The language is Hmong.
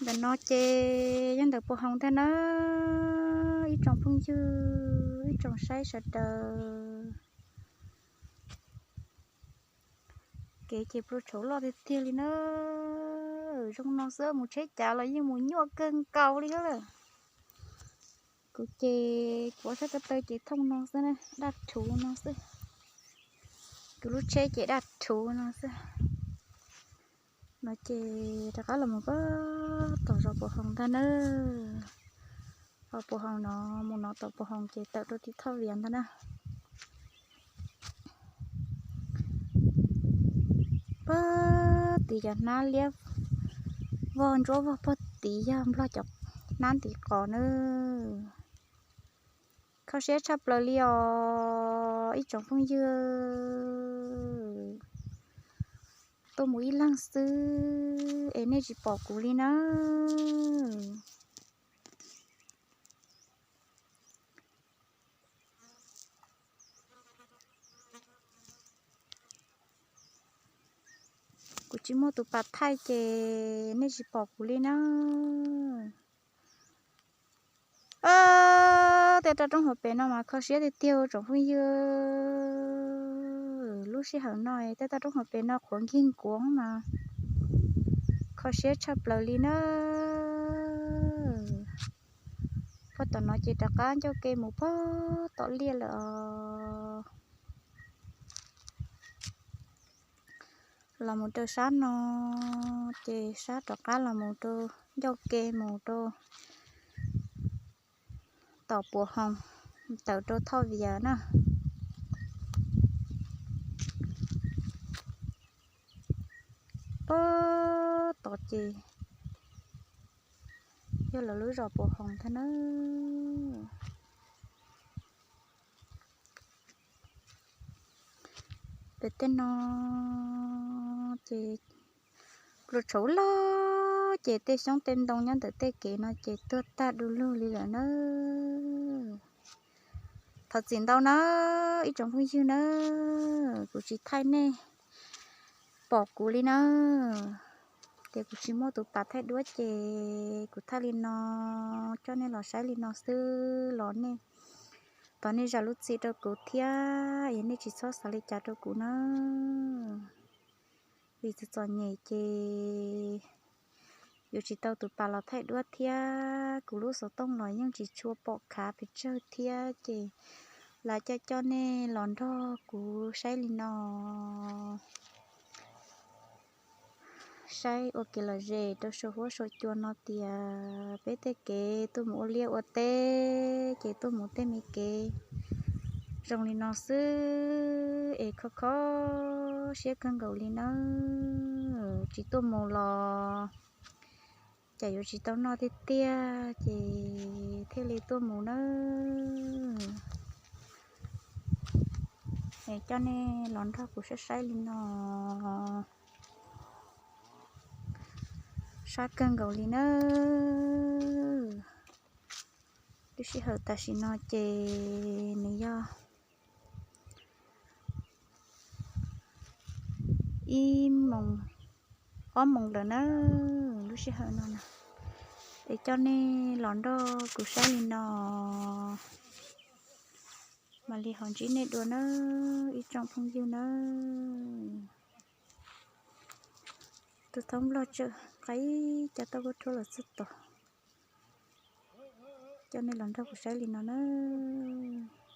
Ntawm no ces yog ntawm puas hoos ntag na, ib tsoom phooj ywg, ib tsoom saib sawv daws. Kev ces pluas tshauv loj tiag tiag li na. Zoo no xwb, mus tsheb cav los yeej mus nyuaj kawg nkaus li lawm. Kuv ces kuv ob sab ko taw ces thooj no xwb na, daj rhuv no xwb. Kuv lub tsheb ces daj rhuv no xwb. No ces rov qab los mus pab tom zos puas hoos ntag na. Ho puas hoos no, mus no tom puas hoos ces tawm rau tim Thoj Vias ntag na. Pag tid cov hnab liab vog ntsuab vog pag tid yog Nplog cov hnab ntiv qos na. Kho siab tshaj plaws li os ib tsoom phooj ywg. Tuaj mus ib leeg xwb es nej tsis pom kuv li na. Kuv tsis muaj tus pas thaij ces nej tsis pom kuv li na. Tej raj roob hauv pes no mas kho siab tiag tiag tsoom phooj ywg. Lub sij hawm no tej raj roob hauv pes no qhuav nkig nkuav mas kho siab tshaj plaws li na. Pog tom no ces rov qab ncauj ke mus pog tom liaj lawm os. Los mus rau sab no ces sab rov qab los mus rau ncauj ke mus rau tom puas hoos, tawm rau Thoj Vias na. Pag tom ces yog lawv lub zos puas hoos ntag na. Pem tej no ces pluas tshauv loj ces tej xyoob tej ntoo nyob ntawm tej kev no ces tuag tag du lug li lawm na. Thov txim ntau na ib tsoom phooj ywg na, kuv tsis thaij nej pom kuv li na. Ces kuv tsis muaj tus pas thaij duab ces kuv thaij li no coj nej los saib li no xwb los nej tos nej zam lub txim rau kuv thiab es nej tsis txhob xav li cas rau kuv na. Vim txom txom nyem ces yuav tsis tau tus pas los thaij duab thiab kuv lub xov tooj los yeej tsis tshua pom khav pes tsawg thiab ces lam coj coj nej los nrog kuv saib li no. Saib ua kev lom zem rau saum huab saum cua no tias peb tej kev tuaj mus ua liaj ua teb ces tuaj mus tej me kev zoo li no xwb es kho kho siab kawg nkaus li nawb. Tsis tuaj mus los cas yuav tsis tau noj tiag tiag ces thiaj li tuaj mus nawb. Es coj nej los nrog kuv saib saib li no. Sab kawg nkaus li nawb. Lub sij hawm tam sim no ces nws yog ib moos, ob moos lawm nawb lub sij hawm no na. Es coj nej los nrog kuv saib li no mam li ho ntsib nej dua nawb ib tsoom phooj ywg nawb. Tus thoob Nplog tsawm qaib cov tauj kub rhuab los txog tod. Coj nej los nrog kuv saib li no nawb.